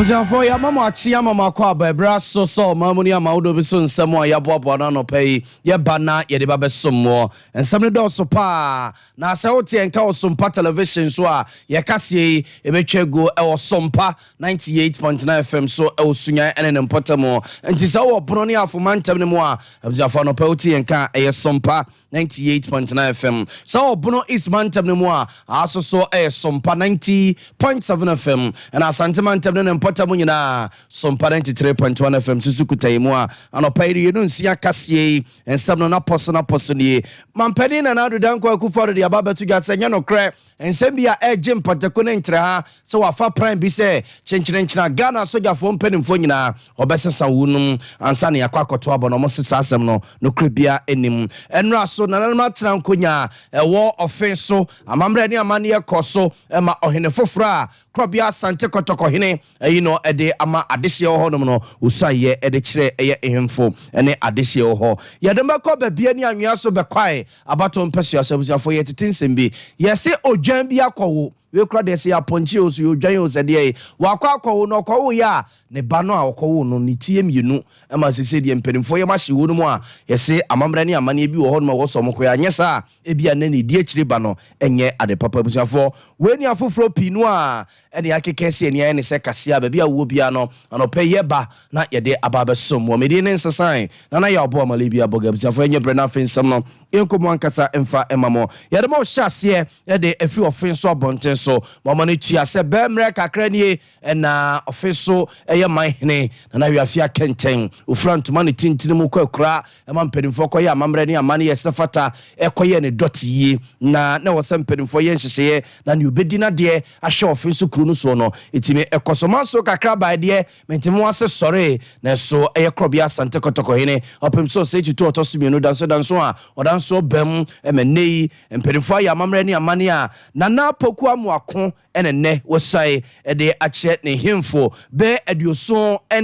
Abusuafoɔ, yɛama mo akye ama mo akɔ aba ɛberɛ aso sɛ ɔman mu ne aman ahodoɔ bi so nsɛm a yɛaboaboa no anɔpa yi yɛba na yɛde ba bɛsom moɔ. Nsɛm no dɔɔso paa na sɛ wote yɛn nka wɔ Sompa Television so a yɛkaseɛ yi ɛbɛtwa agu ɛwɔ Sompa 98.9 FM so ɛwɔ Sunyan ɛne ne mpɔtam. Nti sɛ wowɔ Bono ne Afoma ntam no mu a, abusuafoɔ, anɔpa yi wote yɛn nka ɛyɛ Sompa 98.9 FM. Sɛ wɔ Bono East mantam no mu a, aso so ɛyɛ Sompa 90.7 FM. Ɛna Asante mantam no ne mpɔtam nyinaa, Sompa 93.1 FM susu kuta yi mu a, anɔpa yi yɛnu nsia kaseɛ yi nsɛm no napɔ so napɔ so nie. Mampanin Nana Addo Dankwa Akufo-Addo de aba abɛto dwa sɛ nyɛ nokorɛ nsɛm bi a ɛregye mpataku ne nkyerɛ sɛ wafa plan bi sɛ kyenkyerenkyena Ghana sogyafoɔ mpanimfoɔ nyinaa ɔbɛsesa wo nom ansa ne yɛakɔ akɔto abɔ no. Ɔmo sesa asɛm no, nokorɛ bia anim. Ɛnora so nananom atena nkonya a ɛwɔ Ɔfe so amammerɛ ne amanneɛ kɔ so ɛma ɔhene foforɔ a Korɔbea Asante Kɔtɔkɔhene ɛyi no ɛde ama adehyeɛ wɔ hɔnom no osuayɛ ɛde kyerɛ ɛyɛ ehemfo ɛne adehyeɛ wɔ hɔ. Yɛde bɛkɔ Baabia ne Anwea so bɛkwae abato mpɛsua so. Abusuafoɔ, yɛtete nsɛm bi yɛse odwan bi akɔwo wei kora deɛ sɛ yɛapɔnkye o so yɛ odwan o, sɛ deɛ yi wakɔ akɔwo na ɔkɔwo yɛ a ne ba no a ɔkɔwo no ne tie mmienu ɛma sese deɛ mpanimfoɔ yɛ mahye wo no mu a yɛse amammerɛ ne amanneɛ bi wɔ hɔnom a wɔsɔ ɔmo kɔyɛ anyɛ saa ebi a ne ne di akyire ba no ɛnyɛ ade papa. Abusuafoɔ, wei ne afoforɔ pii no a ɛne akeka si ani ayɛ ne sɛ kaseɛ a baabi a wowɔ biara no anɔpɛ yɛ ba na yɛde aba abɛsom wɔ mede ne nsesan na na yɛ ɔbɔ amale bi abɔga. Abusuafoɔ, ɛnyɛ berɛ no afei nsɛm no yɛnkɔ mu ankasa mfa ɛma mo. Yɛde ma ɔhyɛ aseɛ yɛde ɛfiri Ɔfe so abɔnten so ma ɔma no tua sɛ bɛɛ mmerɛ kakra nie ɛna Ɔfe so ɛyɛ man hene Nana Wiafe Akɛntɛn ofura ntoma ne tintini mu kɔ akura ɛma mpanimfoɔ kɔyɛ amammerɛ ne amanneɛ sɛ fata ɛkɔyɛ ne dɔte yie na na ɛwɔ sɛ mpanimfoɔ yɛ nhyehyɛeɛ na nea obɛdi n'adeɛ ahyɛ Ɔfe so kuro no soɔ no ɛtumi ɛkɔ so ma so kakra bae deɛ mentimi ase sɔre na so ɛyɛ Korɔbea Asante Kɔtɔkɔhene ɔpem so sɛ tutu ɔtɔ so mmienu danso danso a ɔdanso bɛm ɛmɛ nnɛ yi mpanimfoɔ ayɛ amammerɛ ne amanneɛ a Nana Poku Amoako ɛna nnɛ wɔsae ɛde akyerɛ ne hemfo bɛɛ 74 a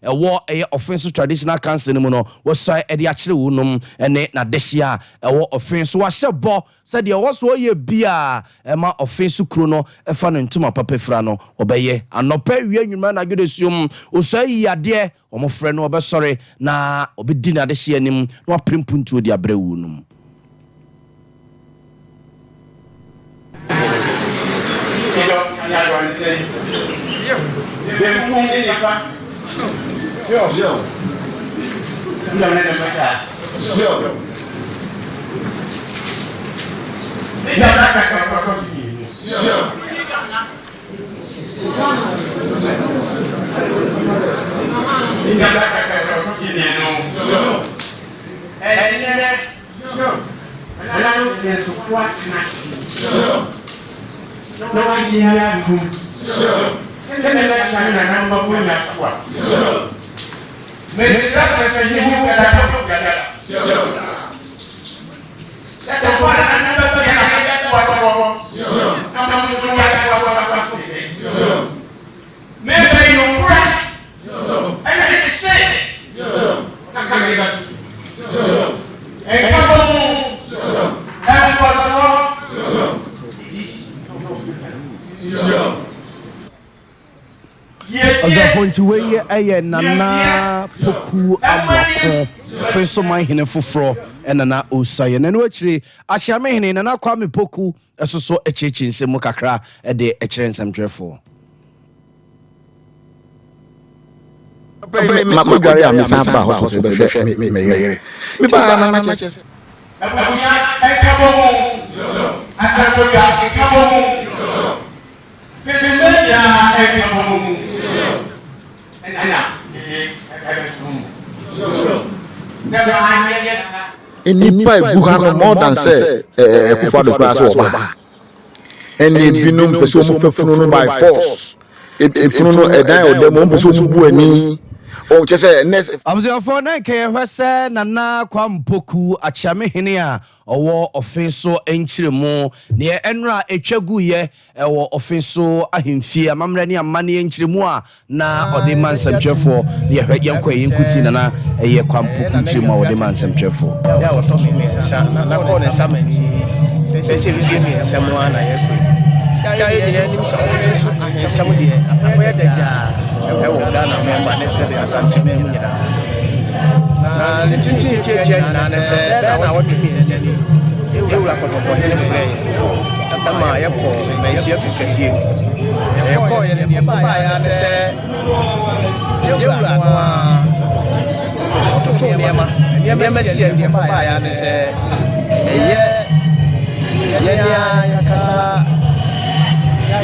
ɛwɔ ɛyɛ Ɔfen so Traditional Council no mu no, wɔsae ɛde akyerɛ wo nom ɛne n'adehye a ɛwɔ Ɔfen so. Wahyɛ bɔ sɛdeɛ ɛwɔ so ɔyɛ bia ɛma Ɔfen so kuro no ɛfa no ntoma papa fira no ɔbɛyɛ anɔpɛ, wie nnwuma na adwene suom ɔsae yi adeɛ wɔn frɛ no ɔbɛsɔre na ɔbɛdi n'adehye anim na wapere mpuntuo de abrɛ wo nom. Benkum ne nifa. Nyame ne mɛka ase. Ne dada kakra kɔtɔ mmienu. Ne dada kakra kɔtɔ mmienu. Ɛnɛ nananom mpanyinfoɔ atena ase na wagye ne atom sɛ mɛbɛtena ne nananom akonnwa so a mesrɛ pɛpɛhye ho dada dada sɛ fo a nananom bɛbɛyɛ na bɛbɛboa soɔ na mo nso yɛaboa so mebɛyɛ nokora ɛna ne sese na mebɛto so ɛnka bɔ mu ɛmfɔsoɔ sisi. Ɔsafo, nti wei ɛyɛ Nana Poku Amoako, Ɔfe so man hene foforɔ ɛna na ɔsa yɛ n'ano akyire. Ahyiame hene Nana Kwame Poku ɛso so akyirikyiri nsɛm mu kakra ɛde ɛkyerɛ nsɛmtwerɛfoɔ. Makɔdware a mesan ba hospital bɛhwɛ me yere mebaa na na kyerɛ sɛ Abusua nka bɔ mu, asafodwa nka bɔ mu, pɛtɛsɛ nyinaa nka bɔ mu ɛna mede ɛbɛto mu sɛ maanyɛ saa. Nnipa egu ha no more than sɛ Akufo Addo koraa sɛ ɔba ha ɛne ebinom pɛ sɛ wɔn fɛ funu no by force, efunu no ɛdan a ɔda mu wɔn pɛ sɛ wɔn bu ani wɔn kyɛ sɛ ɛnɛ. Abusuafoɔ, na nka yɛhwɛ sɛ Nana Kwame Poku, Akyeame hene a ɔwɔ Ɔfe so nkyerɛmu neɛ ɛnora ɛtwa guiɛ ɛwɔ Ɔfe so ahemfie amammerɛ ne amanneɛ nkyerɛmu a na ɔde ma nsɛmtwerɛfoɔ ne yɛhwɛ yɛnkɔ yɛ yɛnkuti Nana ɛyɛ Kwame Poku nkyerɛmu a ɔde ma nsɛmtwerɛfoɔ. Da a ɔtɔ so mmiɛnsa na na kɔɔ ne nsa ma ni sɛ bibie mmiɛnsa mu ara na yɛkɔ yi. Yɛn nyinaa nim sɛ ɔfee so ahensɛm deɛ akɔyɛ dagyaa ɛwɔ Ghana man mu ne sɛdeɛ Asante man mu nyinaa. Na ne tenten tiatia nyinaa ne sɛ bɛyɛ nnawɔtwe mmiɛnsa ni, yɛwura Kɔtɔkɔhene frɛɛ yɛn ma yɛkɔɔ Manhyia fi kɛseɛ mu. Na yɛkɔeɛ no deɛ ɛkɔbaeɛ ara ne sɛ yɛwura no ara ɔtotoo nneɛma, nneɛma si yɛn deɛ ɛkɔbaeɛ ara ne sɛ ɛyɛ yɛn ara yɛn ankasa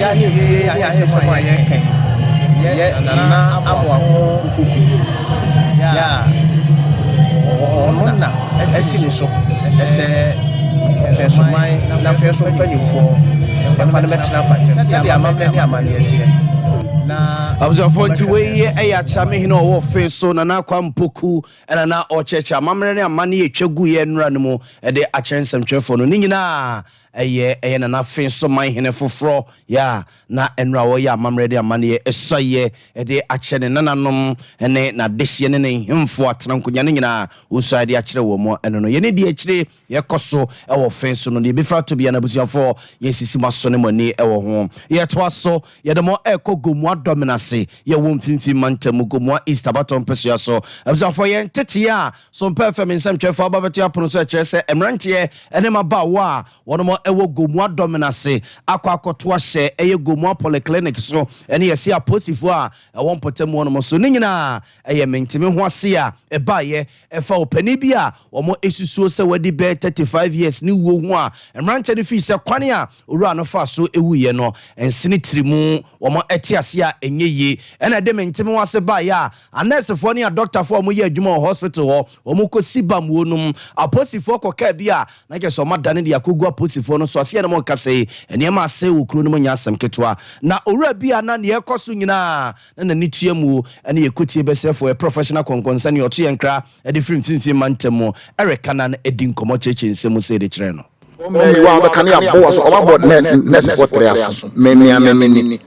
yɛn ahemfie ne ahensɛm a yɛreka yi, yɛ Nana Amoako Opoku yɛ a ɔno na asi ne so sɛ Mfɛnsoman na Mfɛnso mpanimfoɔ mfa no mmɛtena mpɔtam sɛdeɛ amammerɛ ne amanneɛ seɛ. Na Abusuafoɔ nti wei yɛ Akyeamehene a ɔwɔ Fe so, Nana Kwame Poku na na ɔrekyerɛkyerɛ amammerɛ ne amanneɛ a ɛtwa guiɛ nnora no mu de akyerɛ nsɛmtwerɛfoɔ no. Ne nyinaa ɛyɛ ɛyɛ Nana Fe so man hene foforɔ yɛ a na nnora ɔreyɛ amammerɛ ne amanneɛ ɛsuaeɛ de akyerɛ ne nananom ne n'adehyeɛ ne ne nhemfo atenankonnwa no nyinaa ɔsuaeɛ de akyerɛ wɔn ɛno no. Yɛne di akyire Yɛkɔ so wɔ fe so no, deɛ ɛbɛfiri atɔ biara no, abusuafoɔ, yɛnsisi mo aso ne mo ani wɔ ho. Yɛtoa so, yɛde mo rekɔ Gomoa Dɔmena ase, yɛwɔ Mfimfini Mantam mu, Gomoa East abatoɔ mpɛsoa so. Abusuafoɔ, yɛn nteteeɛ a Sompa FM nsɛmtwerɛfoɔ aba abɛto yɛn apono so kyerɛ sɛ mmeranteɛ ne mmabaawa a wɔnom wɔ Gomoa Dɔmena ase akɔ akɔto ahyɛ ɛyɛ Gomoa Polyclinic so ne yɛse apolisifoɔ a ɛwɔ mpɔtam hɔnom so. Ne nyinaa ɛyɛ mente-me-ho-ase a ɛbaeɛ Ɛfa ɔpanin bi a wɔsusuo sɛ wadi bɛyɛ 35 years ne wuo ho a, mmeranteɛ no fii sɛ kwan a owura no faa so wuiɛ no nsene tiri mu, wɔte aseɛ a ɛnyɛ yie. Ɛna ɛde mentemehoase baeɛ a anɛɛsefoɔ ne adɔktafoɔ a wɔyɛ adwuma wɔ hospital hɔ, wɔkɔsi bam wuo no mu. Apolisifoɔ kɔkaa bi a na kyerɛ sɛ wɔadane de akɔgu apolisifoɔ no so. Aseɛ na wɔreka sɛ nneɛma asɛe wɔ kuro no mu nyɛ asɛm ketewa. Na owura bi a na deɛ ɛrekɔ so nyinaa na n'ani tua mu ne yɛ kotie bɛsɛfo, yɛ professional kɔnkɔnsa nea ɔto yɛn nkra de firi mfimfini mantam mu reka na adi nkɔmmɔ kyerɛkyerɛ nsɛm mu sei de kyerɛ no. Ɔmɛ yi wa ɔbɛka ne abɔ wa so ɔma bɔ nɛ nɛsfoɔ tere aso me mea me meni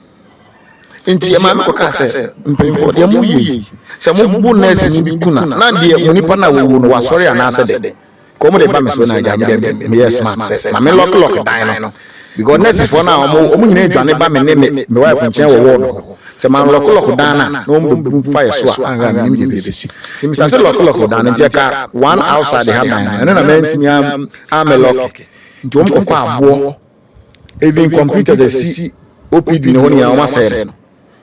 nti ɛma me kɔka sɛ mpanyinfoɔ deɛ mo yɛ yi sɛ mo bo nɛɛse ni bi kuna na deɛ mo nipa na wawu no wasɔre anaasɛ dɛ Kɔ ɔmo de ba me so na agya me deɛ me yɛ smart sɛ ma me lock lock dan no because nurse foɔ no a ɔmo ɔmo nyinaa dwane ba me ne me me wife nkyɛn wɔ ward hɔ sɛ ma lock lock dan no a na ɔmo bɛ bu fa yɛ so a anhwɛ a menim deɛ bɛsi nti me start lock lock dan no nti ɛka one outside ha dan no ɛno na mantumi a me lock nti ɔmo kɔfa aboɔ even computers asi OPD no hɔ nyinaa ɔmo asɛe no.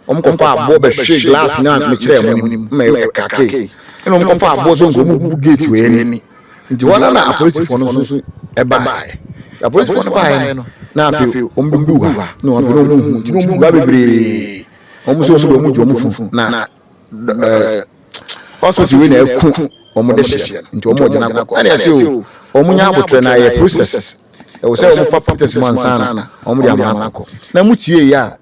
Wɔkɔfaa aboɔ bɛhwee glass no a mekyerɛɛ mo no mu ma ɛkrakee. Ɛna wɔkɔfaa aboɔ nso nka wɔbu gate wei ani. Nti hɔ no na apolisifoɔ no nso baeɛ. Apolisifoɔ no baeɛ no, na afei wɔbɛbuu ha. Na afei na wɔnhu. Nti na wɔbu ha bebree. Wɔn nso wɔn deɛ wɔgye wɔn funu. Na ɛɛ hospital wei na ɛku wɔn de hyeɛ no. Nti wɔn gyina kɔ. Ɛna yɛsɛ o, wɔn nya abotrɛ na ɛyɛ process. Ɛwɔ sɛ wɔfa process mu ansa na wɔn de ama akɔ. Na mo tie yɛ a,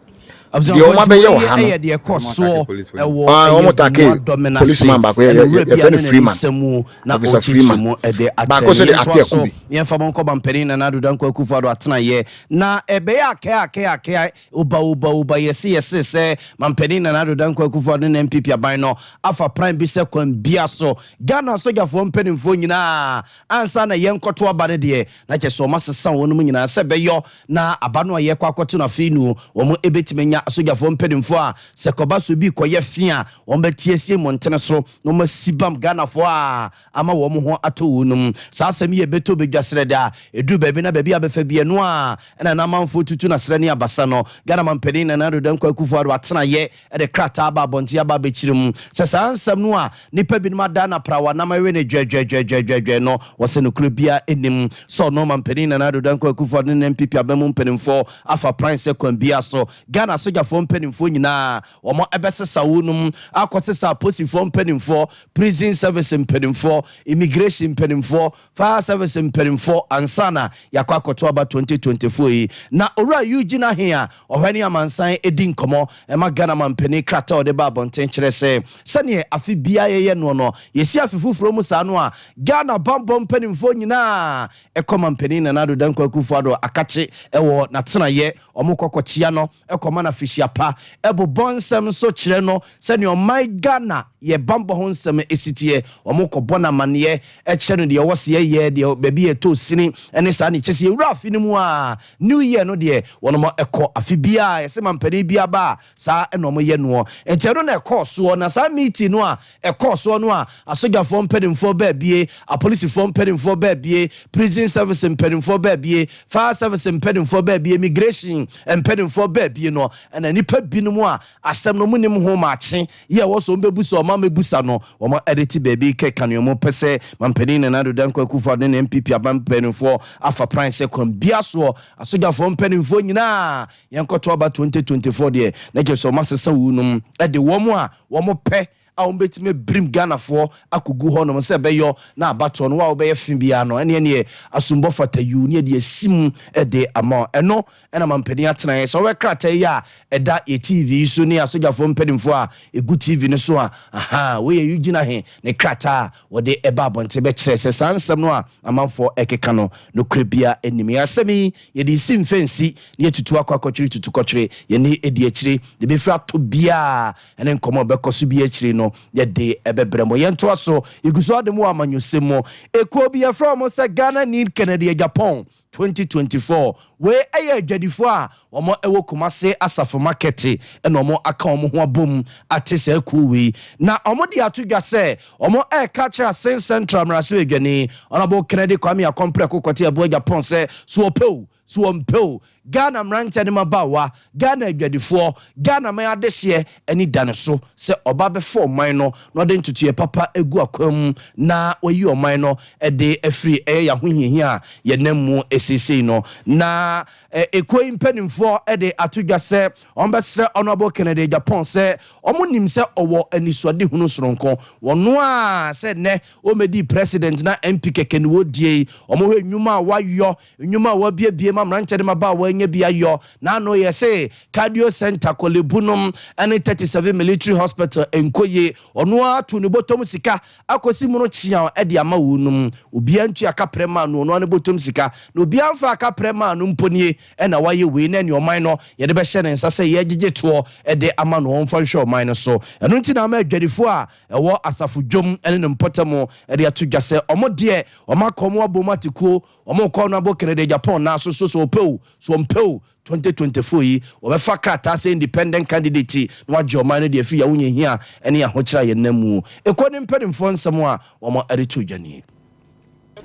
Deɛ Abusuafoɔ wɔn nti abɛyɛ wei wɔ ha no, yɛ deɛ ɛkɔ soɔ ɛwɔ ah, ɛyɛ wɔn take Gomoa Dɔmen ase policeman baako yɛ ɛna yɛ owura bi yɛfrɛ a no ne n'ani Freeman, sɛ mu na Officer ɔrekyerɛkyerɛ Freeman. mu ɛde Baako akyerɛ nso no. de Yɛntoa Appiah so Kubi. na yɛmfa mo nkɔ Mampanin Nana Addo Dankwa Akufo-Addo atenaeɛ na ɛbɛyɛ akɛɛ akɛɛ akɛɛ oba oba oba yɛse yɛse sɛ Mampanin Nana Addo Dankwa Akufo-Addo ne NPP aban no afa pran bi sɛ kwan bia so Ghana asogyafoɔ mpanimfoɔ nyinaa ansa na yɛnkɔto aba no deɛ na kyerɛ sɛ wɔasesa wɔnom nyinaa sɛ ɛbɛyɔ Na aba no a yɛrekɔ akɔto no afei no, wɔbɛtumi anya asogyafoɔ mpanimfoɔ a sɛ kɔba so bi rekɔyɛ fi a, wɔbɛte asie mmɔntene so na wɔasi bam Ghanafoɔ a ama wɔn ho atɔ wɔn nom. Saa asɛm yi ɛbɛtɔ bɛdwa serɛ da. Ɛduru baabi na baabi a bɛfa bi ɛno a ɛna na amanfoɔ tutu no aserɛ ne abasa no. Ghana manpanin Nana Addo Dankwa Akufo-Addo atenaeɛ de krataa aba abɔnten aba abɛkyerɛ mu sɛ saa nsɛm no a nnipa binom adan no aprawa nam awe no dwɛdwɛdwɛdwɛdwɛdwɛ no, wɔsɛ nokorɛ biara nnim sɛ ɔno Ɔmanpanin Nana Addo Dankwa Akufo-Addo ne ne NPP aba mu mpanimfoɔ afa pran sɛ kwan biara so Ghana asogyafoɔ mpanimfoɔ nyinaa wɔn bɛsesa wɔnom akɔsesa aposifoɔ mpanimfoɔ, prison service mpanimfoɔ, immigration mpanimfoɔ, Fire service mpaninfoɔ ansa na yɛakɔ akɔto aba 2024 yi. Na Owura Eugene Ahe a ɔhwɛ ne amansan di nkɔmmɔ ma Ghana manpanin krataa a ɔde baa abɔnten kyerɛ sɛ sɛdeɛ afe biara yɛyɛ noɔ no, yɛsi afe foforɔ mu saa no a, Ghana bammɔ mpaninfoɔ nyinaa kɔ manpanin Nana Addo Dankwa Akufo-Addo akakye wɔ n'atenaeɛ, wɔkɔ kɔkyea no kɔma no afe. afehyia pa, ɛbobɔ nsɛm nso kyerɛ no sɛnea ɔman Ghana yɛ bambɔ ho nsɛm ɛsi teɛ. Wɔn kɔbɔ no amanneɛ ɛkyerɛ no deɛ ɛwɔ se yɛyɛ, deɛ baabi yɛ tɔ sini ɛne saa ne kyɛ sɛ yɛwura afe no mu a, New Year no deɛ, wɔn ɛkɔ afe biara yɛsɛ mampanin bi aba a, saa ɛna wɔn yɛ noɔ. Nti ɛno na ɛkɔɔ soɔ, na saa meeting no a ɛkɔɔ soɔ no a, asogyafoɔ mpanimfoɔ baabie, apolisifoɔ mpanimfoɔ baabie, Prison Service mpanimfoɔ baabie, Fire Service mpanimfoɔ baabie, Immigration mpanimfoɔ baabie no, ɛna nnipa binom a asɛm no wɔnnim ho maakye yɛ ɛwɔ sɛ wɔbɛbusa wɔn a wɔbɛbusa no, wɔn de te baabi keka nea wɔpɛ sɛ Mampanin Nana Addo Dankwa Akufo-Addo ne ne NPP aban mpanimfoɔ afa pran sɛ kwan biara soɔ asogyafoɔ mpanimfoɔ nyinaa yɛnkɔto aba 2024 deɛ, na kyerɛ sɛ wɔasesa wunom de wɔn a wɔpɛ a wɔbɛtumi abirim Ghanafoɔ akɔgu hɔnom sɛ ɛbɛyɔ na abatoɔ no, wo a wobɛyɛ fe biara no, ɛneɛ neɛ asombɔ fata yuu ne yɛde asi mu de ama wo. Ɛno na mampanin atenaeɛ. Sɛ wobɛ krataa yi a ɛda yɛ TV yi so ne asogyafoɔ mpanimfoɔ a ɛgu TV no so a, ahaa, wei yɛ Eugene Ahe ne krataa a wɔde ba abɔnten bɛkyerɛ sɛ saa nsɛm no a amanfoɔ ɛkeka no, nokorɛ biara nnim. Yɛn asɛm yi, yɛde resi mfɛnsi na yɛatutu akɔ akɔtwere tutukɔtwere, yɛn ani di akyire, deɛ ɛbɛfiri atɔ biara ne nkɔmmɔ a ɛbɛkɔ so bi akyiri no, yɛde ɛbɛbrɛ mo. Yɛntoa so, yɛgu so ade mo wɔ amanyɔsɛm mu. Ekuo bi yɛfrɛ wɔn sɛ Ghana Need Kennedy Agyapong 2024. Wei yɛ adwadifoɔ a wɔn wɔ Kumase Asafo Market na wɔn aka wɔn ho abom ate saa kuo wei. Na wɔn de ato dwa sɛ wɔn reka akyerɛ Asen Central mmarahyɛbadwani Honourable Kennedy Kwame Akompreko Quartey Abu Agyapong sɛ so ɔpɛ o, so ɔmpɛ o, Ghana mmeranteɛ ne mmabaawa, Ghana adwadifoɔ, Ghana man adehyeɛ ani da ne so sɛ ɔba bɛfa ɔman no na ɔde ntotoeɛ papa agu akwan mu na wayi ɔman no de afiri ɛyɛ yɛn ahohiahia a yɛnam mu seesei no. Na ekuo yi mpanimfoɔ de ato dwa sɛ wɔbɛsrɛ Honourable Kennedy Agyapong sɛ wɔnim sɛ ɔwɔ anisoadehunu soronko. Wɔno a sɛ nnɛ ɔmmɛdii President na MP kɛkɛ ne wɔdie yi, wɔhwɛ nnwuma a wayɔ, Nnwuma a wɔabuebue ma mmeranteɛ ne mmabaawa anya bi ayɔ n'ano yɛ se Cardio Centre, Korle Bu nom ne 37 Military Hospital nkɔ yie. Ɔno ara too ne bɔtɔm sika akɔsi mono kyeaw de ama wɔnom. Obiara ntua kaprɛ mmaa no, ɔno ara ne bɔtɔm sika na obiara mfaa kaprɛ mmaa no mpo nie na wayɛ wei na ɛne ɔman no yɛde bɛhyɛ ne nsa sɛ yɛregyegye toɔ de ama no ɔmfa nhwɛ ɔman no so. Ɛno nti na ama adwadifoɔ a ɛwɔ asafo dwom ne ne mpɔtam de ato dwa sɛ wɔn deɛ wɔakɔ wɔn abom ate kuo. Wɔn kɔ no abɔ Kennedy Agyapong nan so so sɛ ɔpɛ o, sɛ ɔmpɛ o, 2024 yi wɔbɛfa krataa sɛ independent candidate na wagye ɔman no de afiri ahohiahia ne ahokyere a yɛnam mu. Ekuo no mpanimfoɔ nsɛm a wɔde too dwa nie.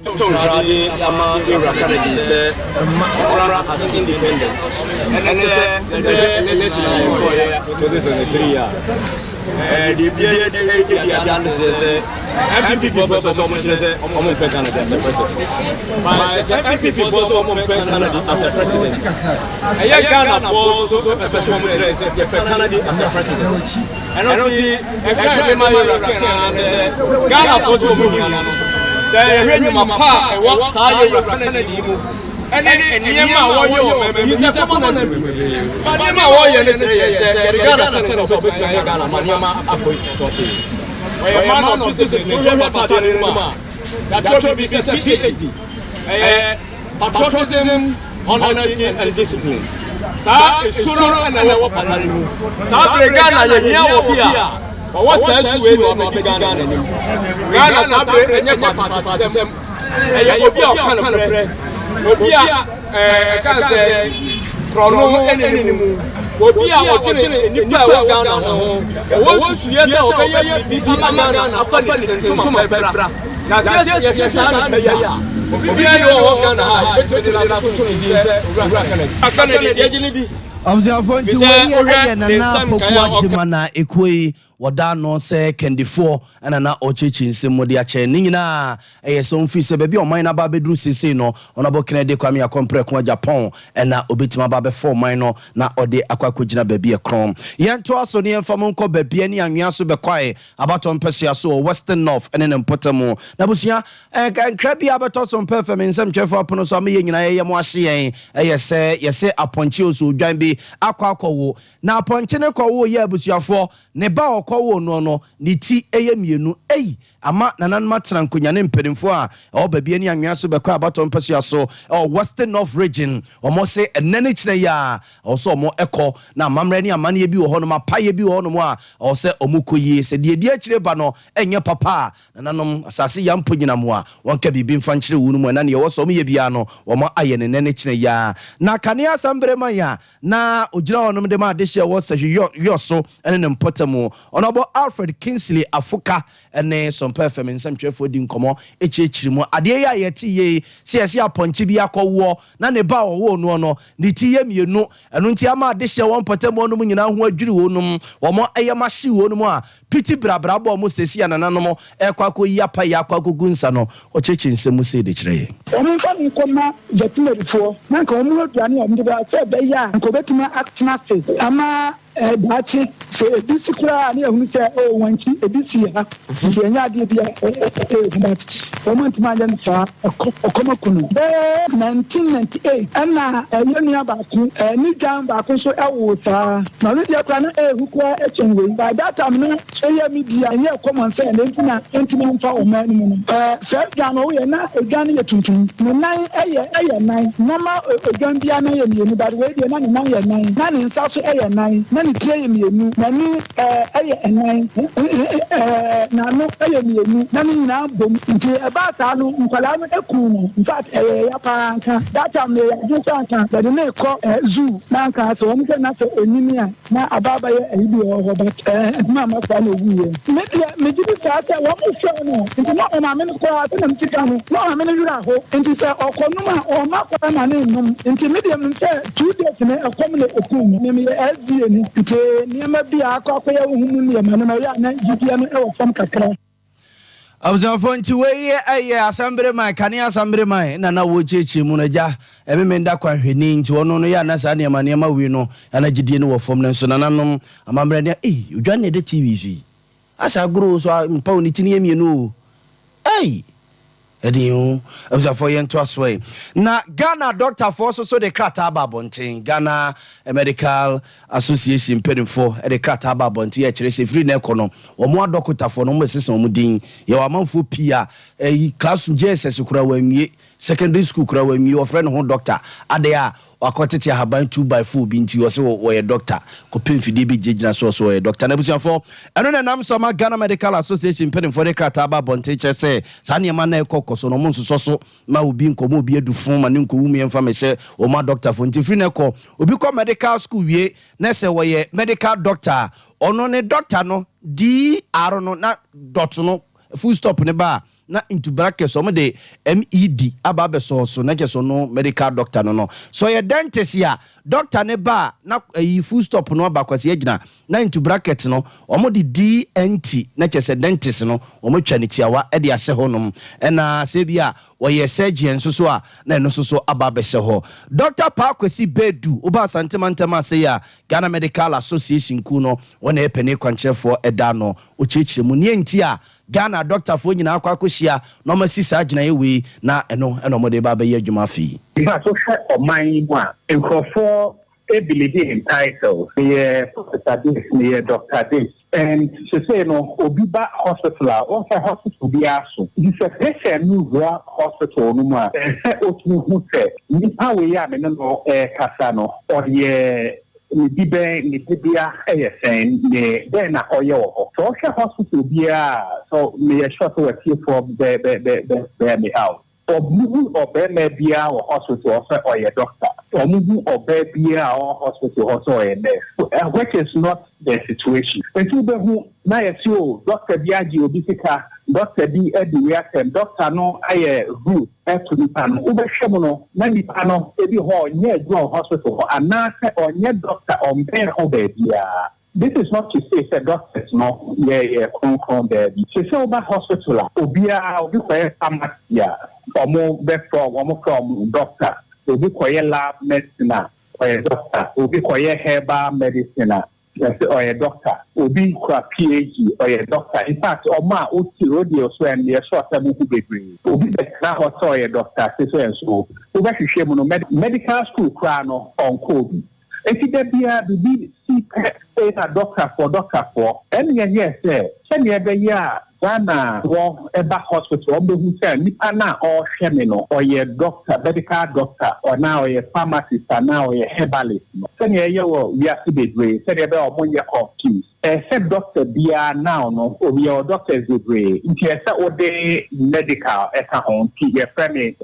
To nkra de ama Ewura Kennedy sɛ ɔmmra as independent. Ɛne sɛ yɛhwɛ election a yɛkɔɔyɛ 2023 a, deɛ biara di adanseɛ sɛ NPP foɔ pɛ sɛ ɔmo kyerɛ sɛ ɔmo mpɛ Kennedy as a president. But sɛ NPP foɔ sɛ ɔmo mpɛ Kennedy as a president, ɛyɛ Ghana foɔ nso pɛ sɛ ɔmo kyerɛ sɛ yɛpɛ Kennedy as a president. Ɛno nti ɛka ɛde ma yɛwura Ken ara ne sɛ Ghana foɔ sɛ ɔmo hia no, sɛ yɛhwɛ nnwuma pa a ɛwɔ saa yɛwura Kennedy yi mu ɛne nneɛma a wɔyɛ wɔ mɛmɛ yi sɛ kɔmɔ na bi ba nneɛma a wɔyɛ no kyerɛ yɛ sɛ yɛde Ghana hyɛ ne sɛ ɔbɛtumi ayɛ Ghana ma nneɛma akɔ tɔtee. Ɔyɛ man of discipline. Nti wohwɛ atadeɛ no mu a, yɛatwerɛ biribi sɛ PhD. Ɛyɛ patriotism, honesty and discipline. Saa esu no na ɛwɔ papa no mu. Saa bere Ghana yɛhia wɔ bi a ɔwɔ saa su wei na ɔbɛdi Ghana anim. Ghana saa bere ɛnyɛ patipatesɛm. Ɛyɛ obi a ɔka nokorɛ, obi a ɛka sɛ korɔno ɛne ne mu, obi a ɔdwene nnipa a ɛwɔ Ghana ho, ɔwɔ nsusuiɛ sɛ ɔbɛyɛ biribi ama Ghana afa ne ntoma pɛfra. Na sɛ yɛhwɛ saa nnipa yi a, obi biara nni hɔ wɔ Ghana ha a yɛbɛtumi de no atoto ne din sɛ Owura Kennedy. Kennedy yɛgye no di. Abusuafoɔ nti Efisɛ wei wohwɛ yɛ ne Nana nsɛm Poku nkae a ɔka. Agyemang na ekuo yi Wɔda ano sɛ kandifoɔ na na ɔrekyerɛkyerɛ nsɛm mu de akyerɛ. Ne nyinaa ɛyɛ sɛ ɔmfiri sɛ baabi a ɔman no aba abɛduru seesei no, Honourable Kennedy Kwame Akɔmprɛko Agyapong na ɔbɛtumi aba abɛfa ɔman no na ɔde akɔ akɔgyina baabi a ɛkorɔn. Yɛntoa so na yɛmfa mo nkɔ Babia ne Anwea so bɛkwae abatoɔ mpɛsoa so wɔ Western North ne ne mpɔtamu. N'abusua, nkra bi a abɛtɔ so mpɛɛfɛ me nsɛmtwerɛfoɔ apono so ama yɛn nyinaa yɛyɛ mo ahye yɛn ɛyɛ sɛ yɛse apɔnkye osuodwan bi akɔ akɔwo. Na apɔnkye no kɔwoo yɛn abusuafoɔ. Ne ba a ɔkɔwoo noɔ no ne ti yɛ mmienu. Ei! Ama nananom atena nkonya ne mpanimfoɔ a ɛwɔ baabi ani anwea so bɛkɔ abatoɔ mpasua so wɔ Western North Region. Wɔn se ɛnnɛ ne kyena yi ara ɛwɔ sɛ wɔn kɔ na amammerɛ ne amanneɛ bi wɔ hɔnom, apaeɛ bi wɔ hɔnom a ɛwɔ sɛ wɔn kɔ yie. Sɛ deɛ ɛdi akyire ba no nyɛ papa a, nananom, asase ya mpo nyina mu a, wɔnka biribi mfa nkyerɛ wo no mu ɛna deɛ ɛwɔ sɛ wɔn yɛ biara no wɔn ayɛ no nnɛ ne kyena yi ara. Na kane asɛm bere man a na ɔgyina hɔnom de ma adehyeɛ wɔ Sahwi Yɔ so ne ne mpɔtam, Ɔnɔbɔ Alfred Kingsley Afoka ne Sompa FM nsɛmtwerɛfoɔ di nkɔmmɔ kyerɛkyerɛ mu. Adeɛ yi a yɛte yei sɛ yɛse apɔnkye bi akɔwoɔ na ne ba a ɔwoo noɔ no ne ti yɛ mmienu, ɛno nti ama adehyeɛ wɔ mpɔtam hɔnom nyinaa ho adwiri wɔnom, wɔn yam ahye wɔnom a piti brabra bɔ wɔn seesei a nananom rekɔ akɔyi apaeɛ akɔ akɔgu nsa no, ɔkyerɛkyerɛ nsɛm mu sei de kyerɛ yɛn. Wɔmfa no nkɔma veterinary-foɔ na anka wɔmmɔ aduane a wɔde bɛma sɛ ɛbɛyɛ a anka ɔbɛtumi atena ase ama daakye sɛ ebi si koraa a na yɛahunu sɛ oh wɔn akyi ebi si ha nti ɛnyɛ adeɛ bi a ɛyɛ hu but wɔn antumi anyɛ no saa ɔkɔm aku no. Bɛyɛ 1998 ɛna yɛn nua baako ne dwan baako nso woo saa na ɔno deɛ koraa na ɛyɛ hu koraa kyɛn wei by that time na social media ɛnyɛ common sɛ ɛno nti na ɛntumi amfa ɔman no mu no. Saa dwan no ɔwoeɛ na odwan no yɛ tuntum ne nan yɛ yɛ nan normal odwan biara nan yɛ mmienu but wei deɛ na ne nan yɛ nan na ne nsa so yɛ nan na ne tire yɛ mmienu n'ani yɛ nan n'ano yɛ mmienu na ne nyinaa bom nti ɛbaa saa no nkwadaa no kuu no in fact ɛyɛ ya paa anka that time no yɛyɛ adwene sɛ anka yɛde no rekɔ zoo na anka sɛ wɔn hwɛ na sɛ onyini a Na aba abɛyɛ ayi bi wɔ hɔ but ɛɛ na ama saa na owu yɛ. Me deɛ me gye di saa sɛ wɔn hwɛɛ no nti na ɔmaame no koraa sɛnea me si ka no na ɔmaame no werɛ aho nti sɛ ɔkɔ nom a ɔmma kwan ma no nnom nti me deɛ menim sɛ 2 days no ɛkɔm na ɛkum no. Me meyɛ SDA ni nti nneɛma bi a akɔ akɔyɛ wo ho mu nneɛma no na ɛyɛ a na gyidie no wɔ fam kakra. Abusuafoɔ nti wei yɛ asɛmbere man kane asɛmbere man na na wɔrekyerɛkyerɛ mu no agya ɛmeme nda kwan hwɛni nti ɔno no yɛ ana saa nneɛma nneɛma wei no ana gyidie no wɔ fam no nso nananom amammerɛ ne ei odwan na ɛda TV so yi asa agorɔ so mpa ne ti no yɛ mmienu o ei Ɛdeɛn o, abusuafoɔ yɛntoa so ɛ. Na Ghana dɔktafoɔ nso so de krataa ba abɔnten. Ghana Medical Association mpanimfoɔ de krataa ba abɔnten a ɛkyerɛ sɛ ɛfiri nnɛ rekɔ no, wɔn adɔkotafoɔ no wɔbɛsesa wɔn din. Yɛwɔ amanfoɔ pii a ɛyi classroom JSS koraa wɔanwie, secondary school koraa wɔanwie, wɔfrɛ ne ho dɔkta. Adɛn a Wakɔtete ahaban two by four bi nti ɔse ɔyɛ doctor, kɔpɛ mfidie bi gyinagyina so ɔse ɔyɛ doctor. N'abusuafoɔ, ɛno na ɛnam so ama Ghana Medical Association mpanimfoɔ de krataa aba abɔnten kyerɛ sɛ saa nneɛma no a ɛkɔ kɔ so no wɔn nsosɔ so ma obi nkɔma obi adu fo ma no nkɔwu mu yɛmfa mmɛhyɛ wɔn adɔktafoɔ nti firi nnɛ kɔ obi kɔ medical school wie na sɛ ɔyɛ medical doctor a ɔno ne doctor no DR no na dot no full stop no ba a Na into brackets wɔn de MED aba abɛsɔ so na kyerɛ sɛ ɔno medical doctor no no. Sɛ ɔyɛ dentist a, doctor no ba a na ayi full stop no aba Kwasi agyina na into bracket no wɔn de DNT na kyerɛ sɛ dentist no wɔn atwa no tiawa de ahyɛ hɔ nom. Ɛna sɛ ebi a ɔyɛ surgeon nso so a na ɛno nso so aba abɛhyɛ hɔ. Doctor Paa Kwasi Bedu, woba Asante mantam ase yi a, Ghana Medical Association kuo no wɔn na ɛyɛ panin kwankyerɛfoɔ ɛda ano. Ɔkyerɛkyerɛ mu nea nti a Ghana adɔktafoɔ nyinaa akɔ akɔhyia na wɔasi saa gyinaeɛ wei na ɛno na wɔde reba abɛyɛ adwuma afei. In fact, wohwɛ ɔman yi mu a, nkurɔfoɔ believe in titles. Meyɛ professor this, meyɛ doctor this. And sesei no, obi ba hospital a, wohu sɛ hospital biara so. Nti sɛ patient no wura hospital no mu a, ɛsɛ sɛ otumi hu sɛ nipa wei a me ne no rekasa no, ɔyɛ Ne dibɛn, ne dibea yɛ sɛn, ne dɛn na ɔyɛ wɔ hɔ. Sɛ wohwɛ hospital biara a, so meyɛ sure sɛ w'atiefoɔ bɛ bɛ bɛ bɛ bear me out. Wɔhu ɔbarima biara wɔ hospital hɔ sɛ ɔyɛ doctor. Wɔhu ɔbaa biara a ɔwɔ hospital hɔ sɛ ɔyɛ nurse, which is not the situation. Nti wobɛhu na yɛse oh, doctor bi agye obi sika, doctor bi adi wei atɛm, doctor no ayɛ rude. to nipa no, wobɛhwɛ mu no na nipa no ebi hɔ a ɔnyɛ adwuma wɔ hospital hɔ anaasɛ ɔnyɛ doctor ɔmbɛn hɔ baabiara. This is not to say sɛ doctors no yɛ yɛ kronkron daabi. Sesei woba hospital a obiara obi kɔyɛ pharmacy a ɔmo bɛfrɛ ɔmo frɛ ɔmo doctor, obi kɔyɛ lab medicine a ɔyɛ doctor, obi kɔyɛ herbal medicine a Yɛse ɔyɛ doctor, obi kura PhD ɔyɛ doctor, infact ɔmo a wote rodeo so ɛno yɛ sure sɛ mohu bebree. Obi bɛtena hɔ sɛ ɔyɛ doctor sesɛ nso wobɛhwehwɛ mu no medical school koraa no ɔnkɔɔ bi. Nti da biara biribi si pɛ Afei na dɔktafoɔ dɔktafoɔ ɛne yɛyɛɛ sɛ sɛdeɛ ɛbɛyɛ a Ghana wɔ ɛba hospital wɔn bɛhu sɛ nipa no a ɔrehwɛ me no ɔyɛ doctor, medical doctor anaa ɔyɛ pharmacist anaa ɔyɛ herbalist no, sɛdeɛ ɛyɛ wɔ wiase bebree, sɛdeɛ ɛbɛyɛ a wɔn nyɛ confused. Ɛsɛ sɛ doctor biara now no, yɛwɔ doctors bebree nti ɛsɛ sɛ wode medical ɛka ho, nti yɛfrɛ me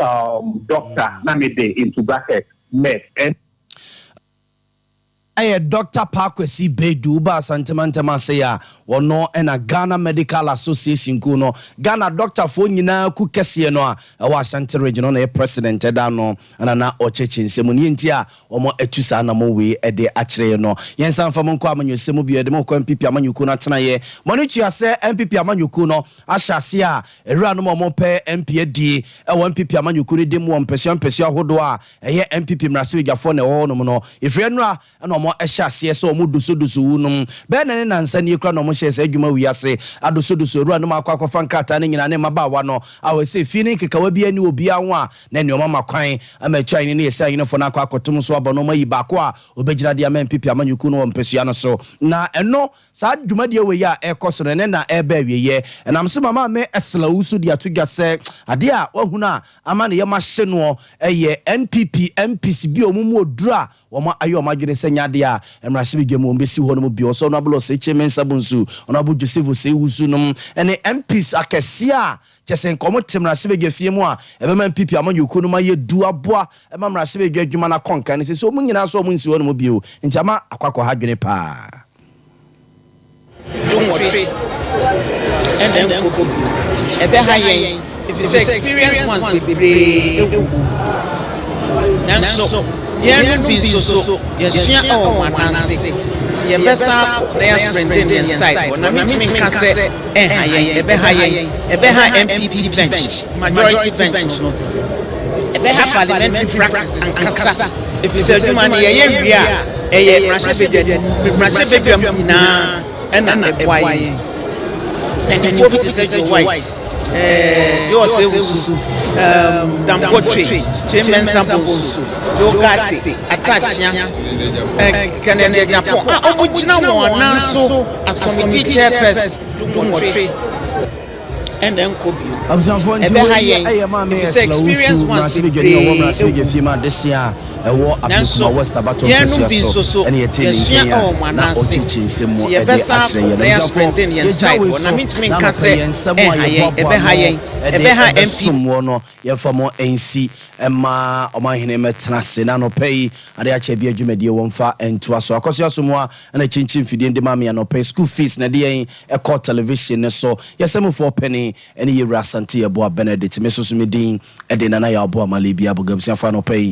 doctor na mede into bracket med. Ɛyɛ Dɔkta Paa Kwesi Baidu woba Asante mantam ase a, ɔno na Ghana Medical Association kuo no, Ghana dɔktafoɔ nyinaa ku kɛseɛ no a ɛwɔ Ashanti Region, ɔno na ɛyɛ President ɛda ano na na ɔkyerɛkyerɛ nsɛm mu. Neɛ nti a wɔn atu saa anamɔn wei de akyerɛ yɛn no, yɛnsan mfa mo nkɔ amanyɔsɛm mu bio, yɛde mo rekɔ NPP amanyɔkuo no atenaeɛ. Mo ani tua sɛ NPP amanyɔkuo no ahyɛ aseɛ a awuranom a wɔpɛ MP adie wɔ NPP amanyɔkuo no din mu wɔ mpɛsua mpɛsua ahodoɔ a ɛyɛ NPP mmarahyɛbadwafoɔ na ɛwɔ hɔnom no, ɛfiri nnora na wɔhyɛ aseɛ sɛ wɔdosodoso wunom. Bɛyɛ nnɛ ne nnansa nie koraa na wɔhyɛɛ saa adwuma wei ase, adosodoso awuranom akɔ akɔfa nkrataa no nyinaa ne mmabaawa no a wɔsɛ fie ne nkekawa biara nni obiara ho a na ɛne wɔn ama kwan ama Atuahene ne Yɛsɛahenefoɔ no akɔ akɔtom nso abɔ na wɔayi baako a ɔbɛgyina de ama NPP amanyɔkuo no wɔ mpasua no so. Na ɛno, saa dwumadie wei a ɛrekɔ so no, ɛnnɛ na ɛreba awieɛ. Ɛnam so ma Maame Ursula Owusu de ato dwa sɛ adeɛ a wahunu a ama ne yam ahye noɔ yɛ NPP MPs bi a wɔn mu ɔduru a wɔn ayɛ wɔn adwene sɛ nyɛ adeɛ a mmarahyɛbadwa mu wɔn bɛsi hɔ no mu bi. Ɔsɛ Honourable Osei Kyei Mensah Bonsu, Honourable Joseph Osei Wusu nom ne MPs akɛseɛ a kyerɛ sɛ nka wɔn te mmarahyɛbadwa fie mu a ɛbɛma NPP amanyɔkuo nom ayɛ du aboa ma mmarahyɛbadwa adwuma no akɔ nkan no seesei wɔn nyinaa nso wɔn nsi hɔ nom bio nti ama akɔ akɔha adwene paa. Dunwɔtwe na ɛnkɔ bio. Ɛbɛha yɛn efisɛ experienced ones bebree wɔ mu. Nanso yɛn no bi nso so yɛasua wɔ wɔn anan ase nti yɛbɛsan akɔ na yɛastrengthen yɛn side hɔ. Na mentumi nka sɛ ɛnha yɛn, ɛbɛha yɛn. Ɛbɛha NPP bench, majority bench no. Ɛbɛha parliamentary practices ankasa efisɛ adwuma no yɛyɛ wie a, ɛyɛ mmarahyɛbadwam nyinaa na ɛboa yɛn. Mpanimfoɔ bi te sɛ Joe Wise, Joe Osei Owusu, Dam Godfrey, Kyei Mensah Bonsu, Joe Ghartey, Atta Akyea, Kennedy Agyapong a wɔgyina wɔn nan so as committee chairpersons dunwɔtwe. Ɛna ɛnkɔ bio. Abusuafoɔ nti Ɛbɛha wei yɛn yɛ maame efisɛ Ursula Owusu experienced ones mmarahyɛbadwani a ɔwɔ bebree mmarahyɛbadwa awu. fie mu adehyeɛ a ɛwɔ Nanso Ablekuma West abatoɔ yɛn nom mpasua bi so nso so ɛne yɛtee ne yɛasua nkyɛn a wɔ wɔn na anan ase ɔkyekye nsɛm mu nti ɛde yɛbɛsan akyerɛ akɔ yɛn. na Abusuafoɔ yɛastrengthen yɛn yɛgyina side wei hɔ na so mentumi na nka anɔpa sɛ yi yɛn nsɛm a ɛnha yɛn, yɛboaboa ɛbɛha ano yɛn, ɛde ɛbɛha MP. ɛbɛsom woɔ no yɛmfa mo nsi mma ɔmanhene mmɛtena ase na anɔpa yi ade akyɛ bi adwumadie wɔmfa ntoa so. Akɔso Asomoa na kyinkyin mfidie no de ma me anɔpa yi. School fees na ɛde yɛn kɔ television no so. Yɛ sɛmufoɔ panin ne Yɛwura Asante Yeboah Benedict. Me nso so me din de Nana Yaw Boamah Libia Boga. Abusuafoɔ anɔpa yi.